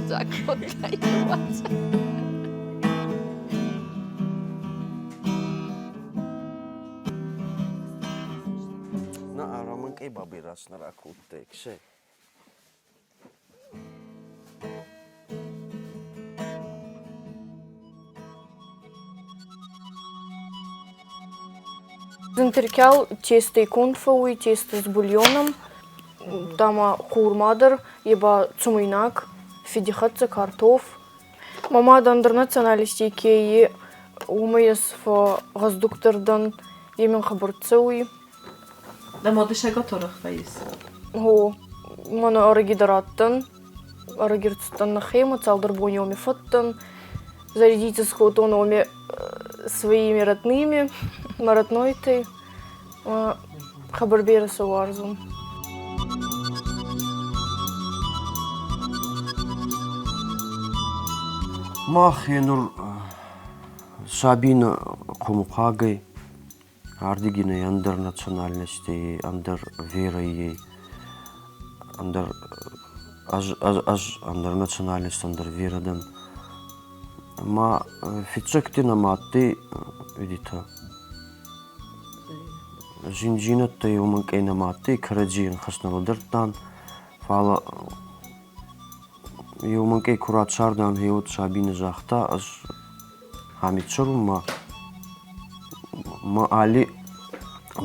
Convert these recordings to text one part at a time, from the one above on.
Байдзаг кодта иуазӕг. На, Романкъей бабай раз нӕ ракодтай, ксе. Зынтыркӕл тестӕй конд фӕууй, тесто с бульоном, тама хурма дӕр, е ба цумуйнаг, фиди хӕццӕ картоф. Мӕ мад ӕндӕр национальности ке е, уомӕй ӕз фӕгъӕздугдӕр дӕн, е мин хъӕбӕр цӕуй. Дӕ мадисӕг аторах фӕййис? Гъо, мӕнӕ ӕрӕги дӕр адтӕн. Ӕрӕги рцудтӕн нӕхемӕ, цалдӕр бони уоми фӕдтӕн. Зарядиться скодтон уоми своими родными, мӕ роднойтӕй. Хъӕбӕр берӕ сӕ уарзун. Мах нур сабийни хъумухъагӕй Ардиги нӕй ӕндӕр национальностей, ӕндӕр верӕййей, ӕндӕр ӕз, ӕз, ӕз ӕндӕр национальность, ӕндӕр верӕ дӕн. Ма фиццӕгти нӕма адтӕй, видите, зиндзийнӕдтӕ еу мӕнкъӕй нӕма адтӕй, кӕрӕдзей ӕнхӕст нӕ лӕдӕрдтан, фал еу мӕнкъӕй ку рацардан, гъеуӕд Сабинӕ загъта, ӕз ами цӕрун ма мӕ алли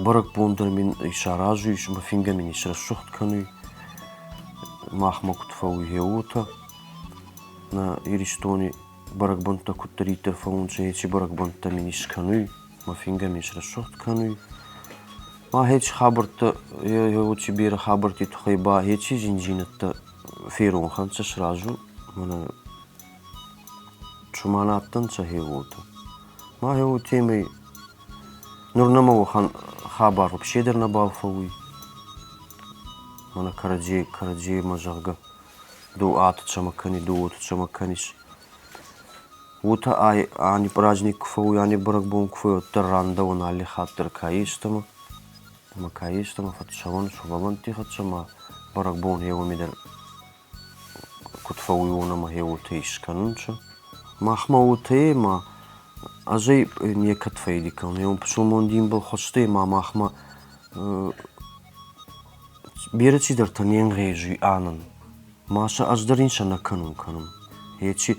бӕрӕгбон дӕр мин исаразуй, мӕ фингӕ мин исрӕсугъд кӕнуй. Махмӕ куд фӕууй, гъе уотӕ. Нӕ Иристони бӕрӕгбӕнттӕ куддӕриддӕр фӕуунцӕ, еци бӕрӕгбӕнттӕ мин искӕнуй, мӕ фингӕ мин исрӕсугъд кӕнуй. Ма еци хабӕрттӕ, еци берӕ хабӕртти туххӕй ба еци зиндзийнӕдтӕ феронх ӕнцӕ сразу, мӕнӕ цума нӕ адтӕнцӕ гъе уотӕ. Ма гъе уотемӕй нур нӕмӕ уӕхӕн хабар вообще дӕр нӕбал фӕууй. Мӕнӕ кӕрӕдзей кӕрӕдземӕ, зӕгъгӕ, ду атӕ цӕмӕ кӕни, ду уотӕ цӕмӕ кӕнис. Уотӕ ай ани праздник ку фӕууй, ани бӕрӕгбон ку фӕууй, уӕддӕр рандӕуӕн алли хатт дӕр ка естӕмӕ. Ӕма ка естӕмӕ фӕццӕуӕн сувӕллӕнтти хӕццӕ ма бӕрӕгбон гъе уоми дӕр куд фӕууй, уонӕмӕ гъе уотӕ искӕнунцӕ. Махмӕ уотӕ ма ӕз ӕй некӕд фӕййиди кӕнун. Еу пусулмон динбӕл хуӕстӕй ма махмӕ берӕ цидӕртӕ не нгъезуй анӕн. Ма сӕ ӕз дӕр ин сӕ нӕ кӕнун кӕнун. Ечи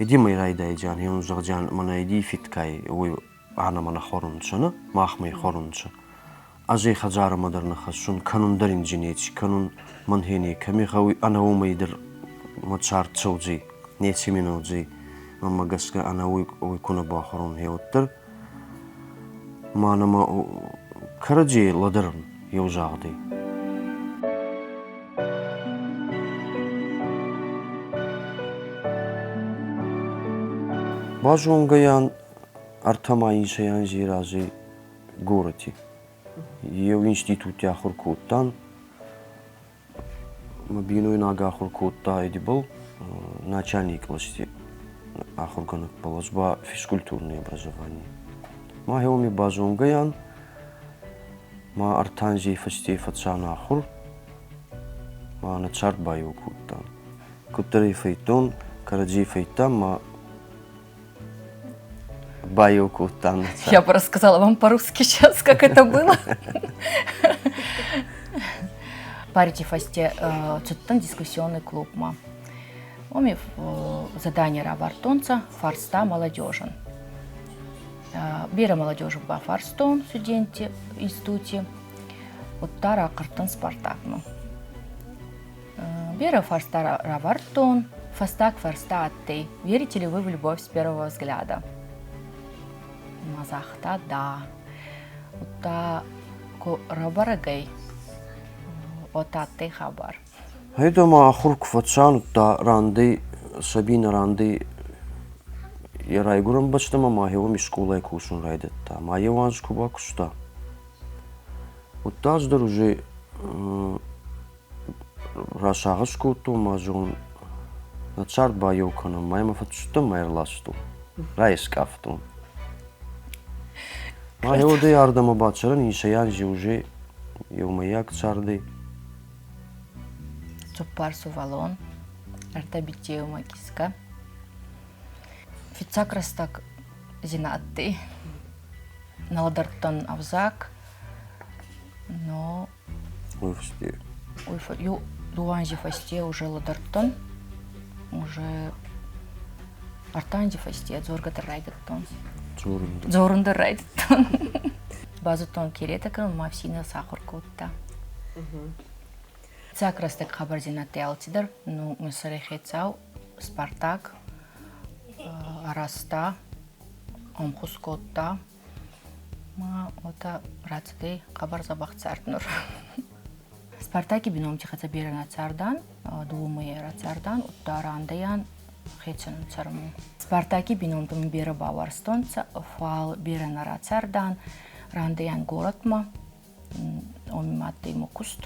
эдимӕй райдайдзиан, еун зӕгъдзиан, мӕнӕ эди фиткай уой ӕнӕмӕ нӕ хуӕрунцӕ, нӕ? Махмӕ хуӕрунцӕ. Ӕз ӕй хӕдзарӕмӕ дӕр нӕ хӕссун, кӕнун дӕр ин неци кӕнун, мӕн хе некӕми гъӕуй, ӕнӕ уомӕй дӕр мӕ цард цӕудзӕй, неци мин уодзӕй. Мӕнмӕ гӕсгӕ ӕнӕ уой, уой ку нӕ бахуӕрон, гъеуӕддӕр. Ма нӕмӕ кӕрӕдзей лӕдӕрӕн еу загъдӕй. Базонгӕйӕн ӕртӕ ма инсӕй анзи разӕй горӕти. Еу институти ахур кодтан. Мӕ бийнойнаг ахур кодта эдибыл начальник къласти ахургӕнӕгбӕл, ӕз ба физкультурный образование. Ма гъеуоми базонгӕ ан, ма ӕртӕ анзей фӕсте фӕцан ахур, ма нӕ цард баеу кодтан. Куддӕр ӕй фӕйдтон, кӕрӕдзей фӕйдтам, ма баеу кодтан нӕ цард. Я бы рассказала вам по-русски сейчас, как это было. Парти фӕсте цудтӕн дискуссионный клубмӕ. Уоми задание равардтонцӕ фарста молодежӕн. Берӕ молодежи бафарстон студентти институти, удта рахъӕрттӕн Спартакмӕ. Берӕ фарста равардтон, фӕстаг фарста адтӕй: Верите ли вы в любовь с первого взгляда? Ма загъта да. Удта ку рабӕрӕг ӕй, уотӕ адтӕй хабар. Гъейдӕ ма ахур ку фӕцан, удта рандӕй Сабинӕ рандӕй йӕ райгуырӕн бӕстӕмӕ ма гъеуоми скъолай косун райдӕдта. Ма еу анз ку бакуста, удта ӕз дӕр уже расагъӕс кодтон ма зӕгъун, нӕ цард баеу кӕнӕн, ма имӕ фӕццудтӕн ма ӕрластон, райскъафтон. Ма гъеуӕдӕй ардӕмӕ бацӕрӕн инсӕй анзи уже еумӕйаг цардӕй. Цуппар сувӕллон. Ӕртӕ биццеумӕ кизгӕ. Фиццаг рӕстӕг зин адтӕй. Нӕ лӕдӕрдтӕн ӕвзаг, но Уой фӕсте. Еу дууӕ анзи фӕсте уже лӕдӕрдтӕн, уже ӕртӕ анзи фӕсте дзоргӕ дӕр райдӕдтон. Дзорун дӕр. Дзорун дӕр райдӕдтон. Базудтон керетӕ кӕнун, ма ӕфсийнӕ сахур кодта. Фиццаг рӕстӕг хабардзийнӕдтӕй алцидӕр, ну, мӕ сӕри хецау Спартак аразта, ӕнхус кодта. Ма уотӕ рацудӕй хъӕбӕр дзӕбӕх цард нур. Спартаки бийнонти хӕццӕ берӕ нӕ цардан, дууӕ мӕйи рацардан, удта рандӕйан хецӕн цӕрун. Спартаки бийнонтӕ мин берӕ бауарзтонцӕ, фал берӕ нӕ рацардан, рандӕйан горӕтмӕ, уоми ма адтӕй мӕ куст,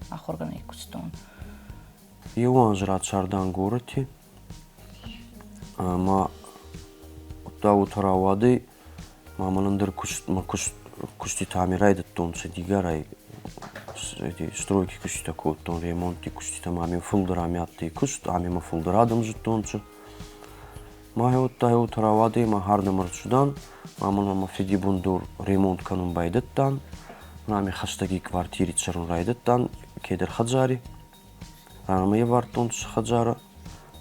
ахургӕнӕги кустон. Еу анз рацардан горӕти ӕма удта уотӕ рауадӕй, ма мӕнӕн дӕр куст, мӕ куст, куститӕ ами райдӕдтонцӕ Дигорай стройки куститӕ кодтон, ремонтти куститӕ ма ами фулдӕр ами адтӕй куст, ами мӕ фулдӕр адӕм зудтонцӕ. Ма гьеуӕдта гьеуотӕ рауадӕй, ма ардӕмӕ ӕрцудан, ма мӕнӕ мӕ фиди бундор ремонт кӕнун байдӕдтан. Ами хӕстӕги квартири цӕрун райдӕдтан кедӕр хӕдзари. Ӕма ӕвардтонцӕ хӕдзарӕ.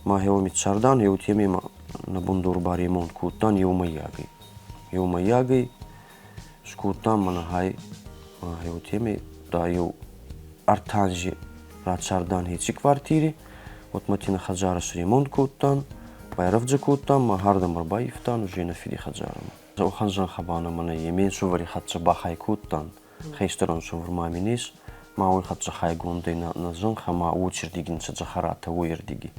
Ма гьеуоми цардан, еутеми ма нӕ бундор ба ремонт кодтан еумӕйагӕй. Еумӕйагӕй скодтан мӕнӕ хай ма гьеутеми да еу ӕртӕ анзи рацардан еци квартири. Вот мати нӕ хӕдзарӕ сремонт кодтан, байрӕвдзӕ кодтан, ма ардӕм ӕрбайивтан уже нӕ фиди хӕдзарӕмӕ. Уӕхӕн зӕнхӕ ба нӕмӕ нӕййе. Ме нсувӕри хӕццӕ бахай кодтан. Хестӕр ӕнсувӕр ма мин ес, ма уой хӕццӕ хайгондӕй нӕ зӕнхӕ ма уоцирдиги нцӕ дзӕхӕратӕ уойирдиги.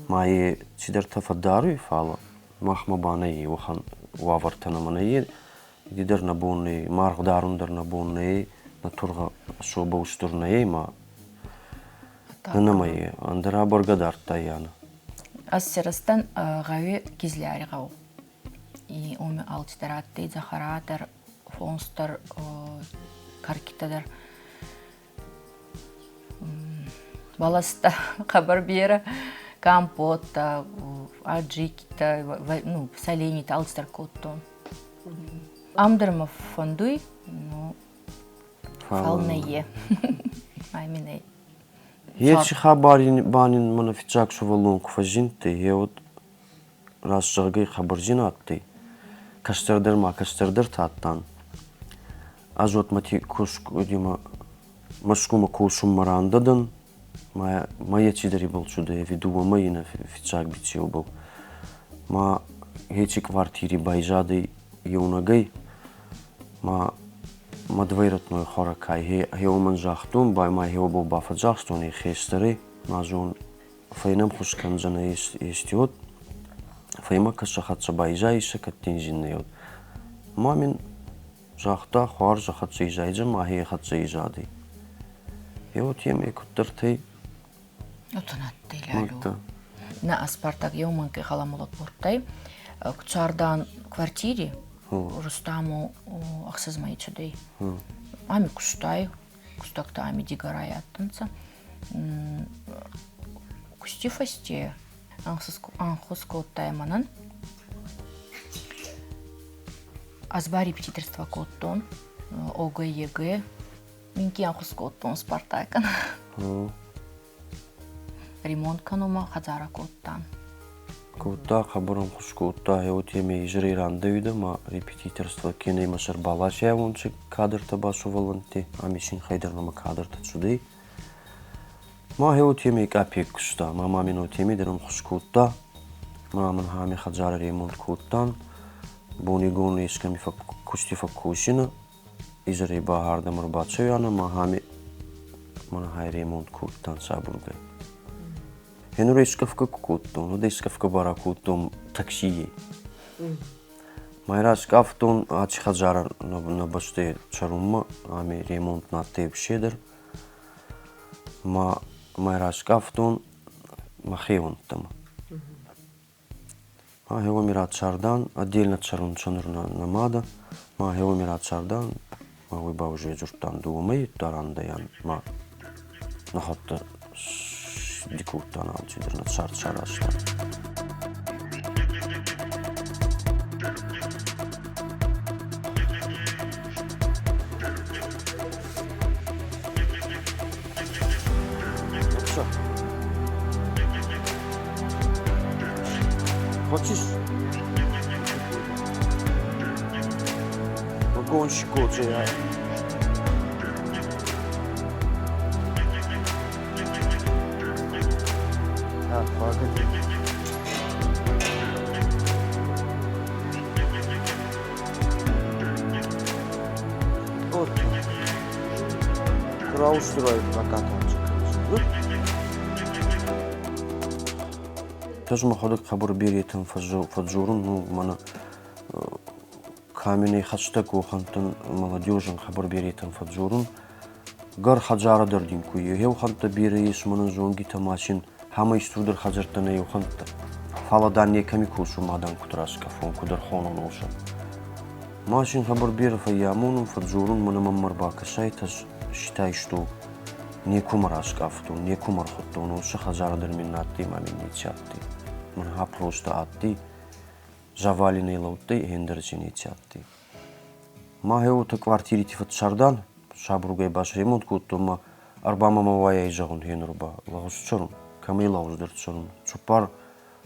Ма е цидӕртӕ фӕддаруй, фал махмӕ ба нӕййе уӕхӕн уавӕртӕ нӕмӕ нӕййе. Иди дӕр нӕ бон нӕй, маргъ дарун дӕр нӕ бон нӕй, нӕ тургъӕ особо устур нӕй, ма нӕмӕ е. Ӕндӕра бӕргӕ дардтаййанӕ. Ӕз сирӕзтӕн гъӕуи Кизляри гъӕу. И уоми алцидӕр адтӕй дзӕхӕра дӕр, фонс дӕр, кӕркитӕ дӕр. Бӕлӕстӕ хъӕбӕр берӕ, компоттӕ, аджикитӕ, ну, соленитӕ, алцидӕр кодтон. Ам дӕр мӕ фӕндуй, но фал нӕййе. Ами нӕй. Еци хабар ба нин мӕнӕ фиццаг сувӕллон ку фӕззиндтӕй, е уӕд раст зӕгъгӕй, хъӕбӕр зин адтӕй. Кӕстӕрдӕр ма кӕстӕрдӕртӕ адтан. Ӕз уӕд мӕти Мӕскумӕ косунмӕ рандӕ дӕн, ма ецидӕр ибӕл цудӕй ӕви дууӕ мӕйи нӕ фиццаг биццеубӕл. Ма еци квартири байзадӕй еунӕгӕй, ма мӕ двоюродной хуӕрӕ ка гье уомӕн загътон, ба ма гье уобӕл бафӕдзахстон е хестӕрӕй, ма зон фӕйнӕ ӕнхус кӕндзӕнӕ ести уод, фӕймӕ кӕсӕ хӕццӕ байзайисӕ, кӕд дин зин нӕ уод. Ма мин загъта, хуарз хӕццӕ изайдзӕн, ма хе хӕццӕ изадӕй. Еутемӕй куддӕртӕй Отон адтӕй лӕлу. Нӕ Спартак еу мӕнкъи гъӕламолӕг кодтай. Цардан квартири, Рустаму ӕхсӕз мӕйи цудӕй. Ами кустай, кустӕгтӕ ами Дигорай адтӕнцӕ. Кусти фӕсте ӕнхус кодтай мӕнӕн. Ӕз ба репетиторство кодтон ОГЭ, ЕГЭ. Минкъий ӕнхус кодтон Спартакӕн. Ремонт кӕнунмӕ хӕдзарӕ кодтан. Кодта, хъӕбӕр ӕнхус кодта, еутемӕй изӕрӕй рандӕуидӕ ма репетиторство кенӕ имӕ сӕрбаласиауонцӕ кадртӕ ба сувӕллӕнтти, ами синхӕй дӕр нӕмӕ кадртӕ цудӕй. Ма еутемӕй къапек куста, ма ма мин уотемӕй дӕр ӕнхус кодта. Ма мин ами хӕдзарӕ ремонт кодтан. Бонигон ескӕми кусти фӕккосинӕ, изӕрӕй ба ардӕм ӕрбацӕуианӕ ма ами мӕнӕ хай ремонт кодтан сабургай. Енур искъӕфгӕ ку кодтон, уӕд искъӕфгӕ ба ракодтон таксийӕй. Ма раскъафтон аци хӕдзарӕ нӕ бӕсти цӕрунмӕ, ами ремонт на адтӕй вообще дӕр. Ма ма раскъафтон мӕ хеуӕнттӕмӕ. Ма хеуоми рацардан, отдельно цӕрунцӕ нур нӕ мадӕ. Ма хеуоми рацардан, ма уой ба уже дзурдтан дууӕ мӕйи рандӕйан, ма нӕхуӕдтӕ Дикодтан алчидӕр нӕ цард сарӕзта. Хочешь? Вагонщик отже. Так, погоди. Вот. Краустрой прокатанчик. Ӕз мӕхуӕдӕг хъӕбӕр беретӕн фӕдздзорун, ну, мӕнӕ каменӕй хӕстӕг уӕхӕнттӕн молодежӕн хъӕбӕр беретӕн фӕдздзорун. Гӕр хӕдзарӕ дӕр дин ку еухӕнттӕ берӕ ес мӕнӕн зонгитӕ ма син ҳама истурдӕр хӕдзӕрттӕ нӕ еухӕнттӕ. Фалӕ дан некӕми косун ма дан куд раскъӕфон, куд ӕрхонон уосӕ. Ма син хъӕбӕр берӕ фӕййамонун, фӕдздзорун, мӕнӕ мӕмӕ ӕрбакӕсайтӕ, считай, что некумӕ раскъафтон, некумӕ ӕрхудтон, уоси хӕдзарӕ дӕр мин на адтӕй ма мин неци адтӕй. Мӕн ха просто адтӕй, заваленный лӕудтӕй, ӕндӕр си неци адтӕй. Ма гье уотӕ квартирити фӕццардан, сабургай басремонт кодтон ма ӕрбамӕмӕ уайӕй зӕгъун гьенур ба лӕгъуз цӕрун, кӕмӕй лӕгъуздӕр цӕрун. Цуппар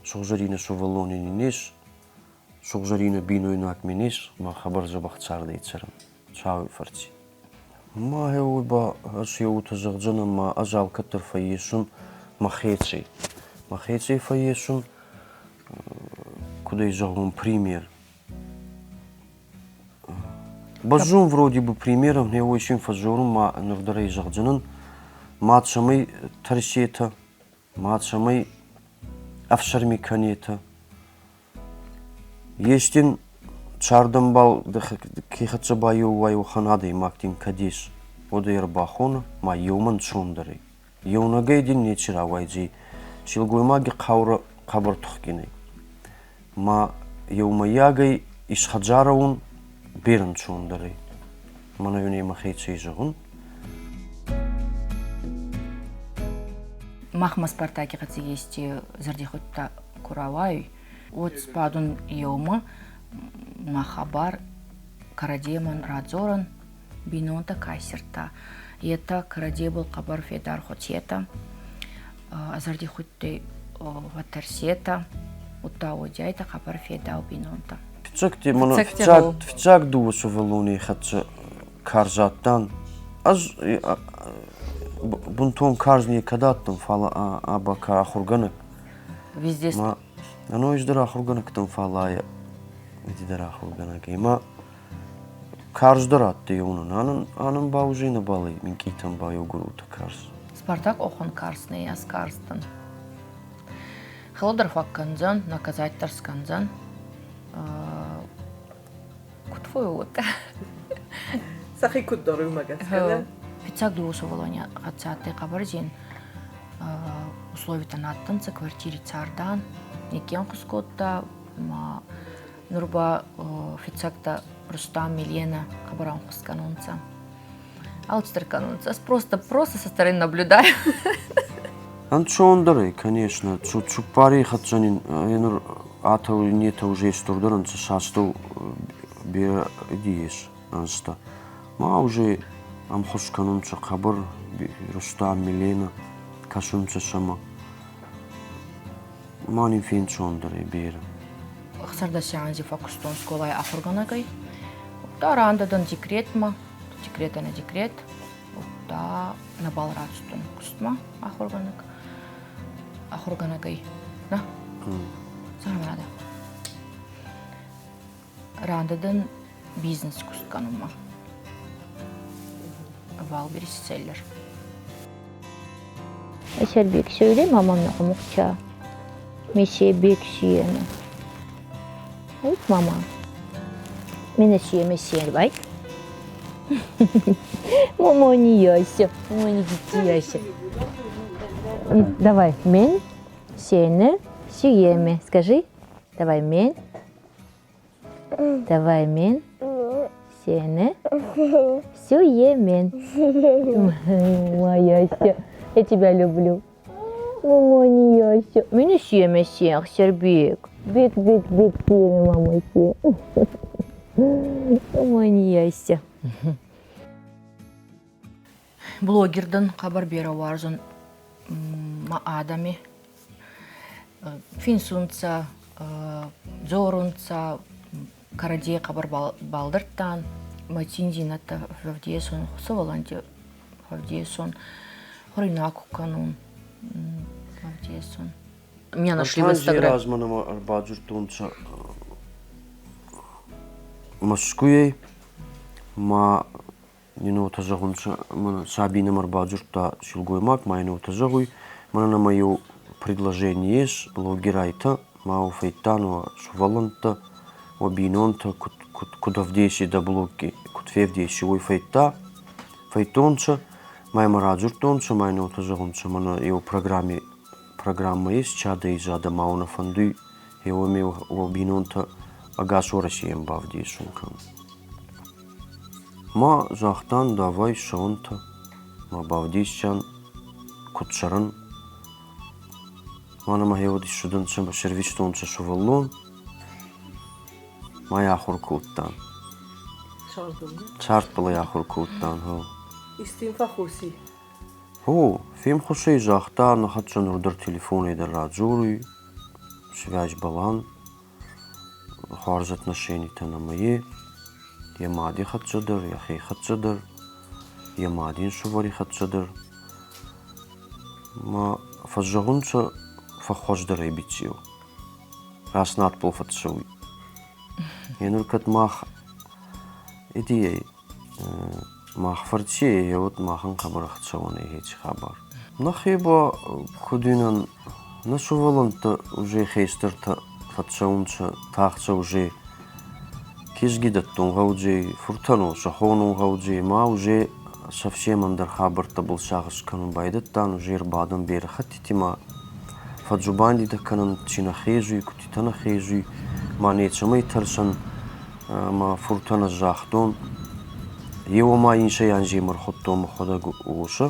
сугъзӕрийнӕ сувӕллони нин ес, сугъзӕрийнӕ бийнойнаг мин ес, ма хъӕбӕр дзӕбӕх цардӕй цӕрӕн, Хуцауи фӕрци. Ма гье уой ба ӕз еутӕ зӕгъдзӕнӕн, ма ӕз алкӕддӕр фӕййесун мӕхецӕй. Мӕхецӕй фӕййесун, куд ӕй зӕгъон, пример. Бӕззун вроде бы примером, не уой син фӕдздзорун, ма нур дӕр ӕй зӕгъдзӕнӕн, ма цӕмӕй тӕрсетӕ, ма цӕмӕй ӕфсӕрми кӕнетӕ. Ес дин цардӕмбал ке хӕццӕ баеу уай, уӕхӕн адӕймаг дин кӕд ес, уӕд ӕй ӕрбахонӕ, ма еумӕ ӕнцондӕр ӕй. Еунӕгӕй дин неци рауайдзӕй. Силгоймаги хъаурӕ хъӕбӕр тухгин ӕй. Ма еумӕйагӕй исхӕдзарӕ ун берӕ ӕнцондӕр ӕй. Мӕнӕ уин ӕй мӕхецӕй зӕгъун. Махмӕ Спартаки хӕццӕ ести зӕрдихудтӕ ку рауайуй, уӕд сбадун еумӕ, мӕ хабар кӕрӕдземӕн радзорӕн, бийнонтӕ ка иссирдта, етӕ кӕрӕдзебӕл хъӕбӕр федар хуӕцетӕ, зӕрдихудтӕй фӕттӕрсетӕ, удта уодзиайтӕ хъӕбӕр федау бийнонтӕ. Фиццӕгти мӕнӕ фиццаг фиццаг дууӕ сувӕллоней хӕццӕ карз адтан. Ӕз бунтон карз некӕд адтӕн, фал аба ка ахургӕнӕг. Везде. Ма ӕнойс дӕр ахургӕнӕг дӕн, фал айӕ дӕр ахургӕнӕг. Ма карздӕр адтӕй еунӕн. Анӕн, анӕн ба уже нӕбал ӕй минкъийтӕн ба еугурутӕ карз. Спартак охун карз нӕй, ӕз карз дӕн. Хелодӕр фӕккӕндзӕн, наказать дӕр скӕндзӕн. Куд фӕууотӕ? Сӕхи куд даруй уымӕ гӕсгӕ, нӕ? Фиццаг дууӕ сувӕллони хӕццӕ адтӕй хъӕбӕр зин. Условитӕ на адтӕнцӕ, квартири цардан, неке ӕнхус кодта, ма нур ба фиццӕгтӕ Рустам, Милена хъӕбӕр ӕнхус кӕнунцӕ. Алцидӕр кӕнунцӕ. Ӕз просто, просто со стороны наблюдаю. Ӕнцондӕр ӕй, конечно. Цуппарей хӕццӕ нин нур атӕ нетӕ уже стурдӕр ӕнцӕ, сӕ астӕу берӕ ес ӕнзтӕ. Ма уже ӕнхус кӕнунцӕ хъӕбӕр Рустам, Милена, кӕсунцӕ сӕмӕ. Ма нин фенцондӕр ӕй берӕ. 16 анзи фӕккустон скъолай ахургӕнӕгӕй. Удта рандӕ декретмӕ, декретӕ на декрет, удта нӕбал рацудтӕн кустмӕ ахургӕнӕг. Ахургӕнӕгӕй. На? Сармарада. Рандӕ дӕн бизнес куст кӕнунмӕ. Валберис Селлер. Эсербек söyle мамамна хомукча. Месебек сүйемі. Айт, мама. Мені сүйеме сүйербай. Мама не яйся, мама не яйся. Давай, мен сені сүйеме. Скажи, давай мен. Давай мен сені сүйемен. Моя, я тебя люблю. Мама, не Меня семя всех, Сербек. Бек, бек, бек, семя, мама, се. Мама, не яйся. Блогердӕн хъӕбӕр берӕ уарзун мӕ адӕми. Финсунцӕ, дзорунцӕ, кӕрӕдзей хъӕбӕр балдӕрдтан. Мӕ циндзийнӕдтӕ фӕвдесун, сувӕллӕнтти фӕвдесун, хуӕруйнаг ку кӕнун, фӕвдесун. Меня нашли в Инстаграме. Размӕ нӕмӕ ӕрбадзурдтонцӕ Мӕскуйӕй ма ин уотӕ зӕгъунцӕ, мӕнӕ Сабийнӕмӕ ӕрбадзурдта силгоймаг, ма ин уотӕ зӕгъуй, мӕнӕ нӕмӕ еу предложение ес, блогерайтӕ, ма фӕйдтан уӕ сувӕллӕнттӕ, уӕ бийнонтӕ куд, куд, куд ӕвдесидӕ блогки, куд февдеси, уой фӕйдта, фӕйдтонцӕ, ма имӕ радзурдтонцӕ, ма ин уотӕ зӕгъунцӕ, мӕнӕ еу программи программӕ ес, чадӕ изадӕ ма уӕ нӕ фӕндуй, еуеми уӕ бийнонтӕ ӕгас Уӕрӕсейӕн бавдесун кӕнун. Ма загътан, давай ссӕуӕнтӕ, ма бавдесиан, куд цӕрӕн. Ма нӕмӕ гъеуӕд иссудӕнцӕ, сервистонцӕ сувӕллон, ма ахур кодтан. Цардбӕл ахур кодтан, гъо. Истин фӕххуси? Гъо, фемхусӕй загъта, нӕ хӕццӕ нур дӕр телефонӕй дӕр радзоруй, связь балан, хуарз отношенитӕ нӕмӕ е. Йӕ мади хӕццӕ дӕр, йӕхе хӕццӕ дӕр, йӕ мади ӕнсувӕри хӕццӕ дӕр. Ма фӕззӕгъунцӕ, фӕххуӕздӕр ӕй биццеу. Раст надбӕл фӕццӕуй. Е нур кӕд мах идейӕй мах фӕрци еуӕд махӕн хъӕбӕр ӕхцӕуӕн ӕй еци хабар. Нӕхе ба куд уинӕн, нӕ сувӕллӕнттӕ уже хестӕртӕ фӕццӕунцӕ, тагъд уже кизги дӕттун гъӕудзӕй, фуртӕн уосӕ хонун гъӕудзӕй, ма уже совсем ӕндӕр хабӕрттӕбӕл сагъӕс кӕнун байдӕдтан, уже ӕрбадӕн берӕ хӕттити ма фӕдздзубандитӕ кӕнӕн, ци нӕ хезуй, кудтитӕ нӕ хезуй, ма нецӕмӕй тӕрсӕн. Ма фуртӕн ӕз загътон, еума инсӕй анземӕ ӕрхудтон мӕхуӕдӕг уосӕ,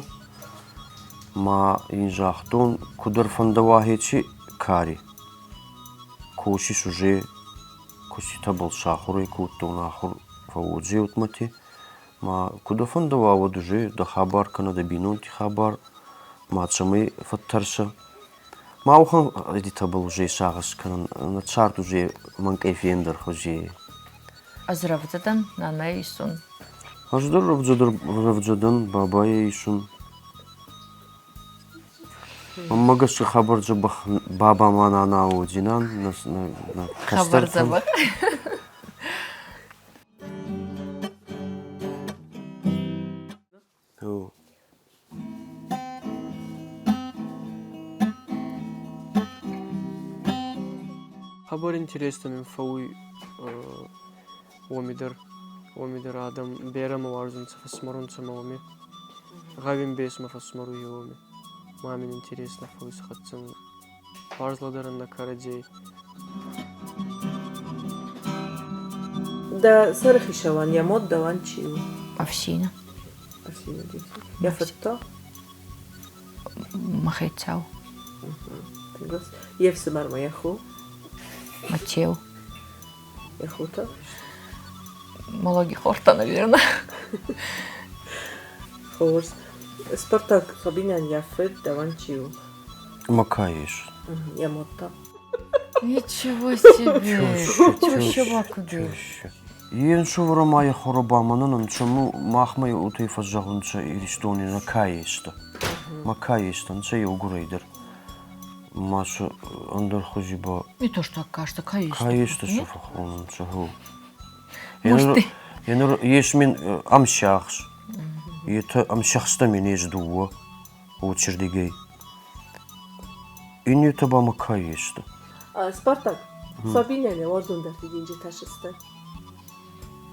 ма ин загътон, куд ӕрфӕндӕуа еци кари. Косис уже куститӕбӕл сахурӕй кодтон, ахур фӕууодзеутмӕти. Ма куд ӕфӕндӕуа, уӕд уже дӕ хабар кӕнӕ дӕ бийнонти хабар, ма цӕмӕй фӕттӕрсӕ. Ма уӕхӕн гъудитӕбӕл уже сагъӕс кӕнӕн, нӕ цард уже мӕнкъӕй фендӕр хузи. Ӕз рӕвдзӕ дӕн, нана исун. Ӕз дӕр рӕвдзӕ рӕвдзӕ дӕн, бабайӕ исун. Мӕнмӕ гӕсгӕ хабар дзӕбӕх баба ма нана уодзинан, нӕ Хабар кӕстӕртӕн. дзӕбӕх. Хъӕбӕр интересно мин фӕууй уоми дӕр. Уоми дӕр адӕм берӕ мӕ уарзунцӕ, фӕсмӕрунцӕ мӕ уоми. Гъӕуи ӕмбесмӕ фӕсмӕруй уоми. Ма мин интересно фӕууй сӕ хӕццӕ. Хуарз лӕдӕрӕн нӕ кӕрӕдзей. Дӕ сӕрыхицауӕн йӕ мод дӕуӕн чи у? Ӕфсинӕ. Ӕфсинӕ Йӕ фыд та? Мӕхецау. Йе фсымӕр ма йӕ хо? Матеу. Йӕ хо та? Малоги хорта, наверное. Хорз. Спартак Сабинӕн йӕ фыд дӕуӕн чи у? Макаеш. Йӕ мод та? Ничего себе! Теща куди. Е нсувӕр ма йӕ хуӕрӕ ба мӕнӕн ӕнцӕ, ну, махмӕ уотӕ фӕззӕгъунцӕ Иристони нӕ каестӕ. Ма каестӕ нцӕ еугурӕй дӕр. Ма сӕ ӕндӕр хузи ба Не то, что кажется, каестӕ. Каестӕ сӕ фӕххонунцӕ, гъо. Может, ты? Енур ес мин ӕмсиахс. Етӕ ӕмсиӕхстӕ мин ес дууӕ уоцирдигӕй. Иннетӕ ба ма каестӕ. Спартак, Сабинӕн йӕ уарзондӕр дидинджытӕ сысты?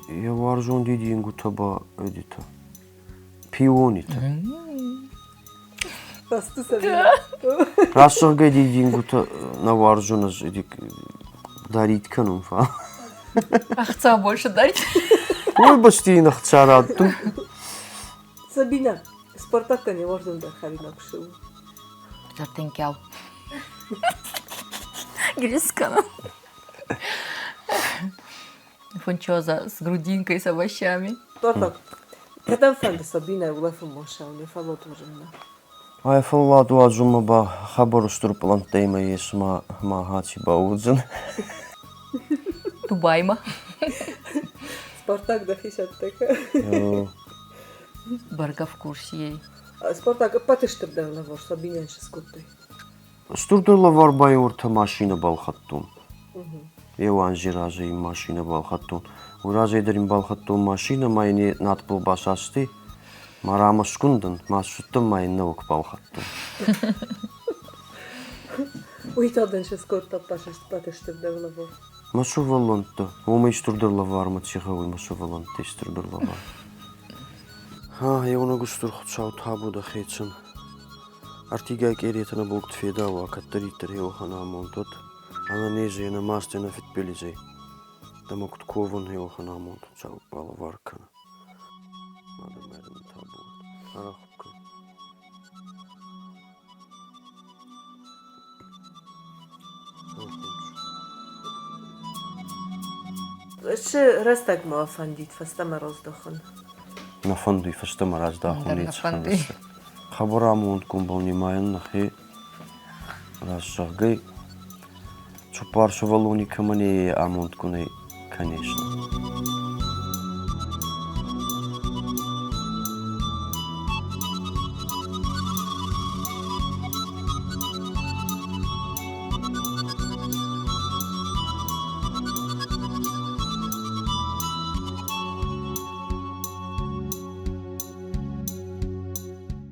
Йӕ уарзон дидингутӕ ба эдитӕ. Пионитӕ. Раст Сабинӕ. Раст зӕгъгӕй дидингутӕ нӕ уарзун ӕз дарит кӕнун фал. Ӕхца больше дарить? Уой бӕсти ин ӕхца раттун. Сабинӕ, Спартакӕн йӕ уарзондӕр хӕринаг цы у? Зартенкел. Грискана. Фунчоза с грудинкой, с овощами. Спартак, кӕдӕм фӕнды Сабинӕ улӕфынмӕ ссӕуын, фӕллад уадзынмӕ? Ай фӕллад уадзунмӕ ба хъӕбӕр устур пълӕнттӕ имӕ ес ма ма хаци бауодзӕн. Дубаймӕ. Спартак дӕхи цӕттӕ кӕ. Бӕргӕ в курсе ей. Спартак, ӕппӕты стырдӕр лӕвар Сабинӕн цы скодтай? Стурдӕр лӕвар ба ӕртӕ машинӕ балхӕдтон. Еу анзи разӕй ин машинӕ балхӕдтон. Уой разӕй дӕр ин балхӕдтон машинӕ, ма ин е надбӕл басасти. Ма рамӕсгун дӕн, ма ссудтӕн, ма ин нӕуӕг балхӕдтон. Уый та дын цы скодта ӕппӕты стырдӕр лӕвар? Мӕ сувӕллӕнттӕ, уомӕй стурдӕр лӕвар мӕ ци гъӕуй, мӕ сувӕллӕнтти стурдӕр лӕвар. Ха, еунӕг устур Хуцау табу дӕхецӕн. Ӕртигай къеретӕ нӕ болкт федауа, кӕддӕриддӕр еуӕхӕн амонд уӕд. Ӕнӕнезӕй, ӕнӕмастӕй, ӕнӕфидбилизӕй. Дӕмӕ куд ковун, еуӕхӕн амонд Хуцау балӕвар кӕнӕ. Мадӕ-майрӕн табу уӕд. Арӕх кӕн. Цы рӕстӕг ма фӕндид фӕстӕмӕ раздӕхын? Нӕ фӕндуй фӕстӕмӕ раздӕхун Нӕ фӕндуй. Хъӕбӕр амондгунбӕл нимайӕн нӕхе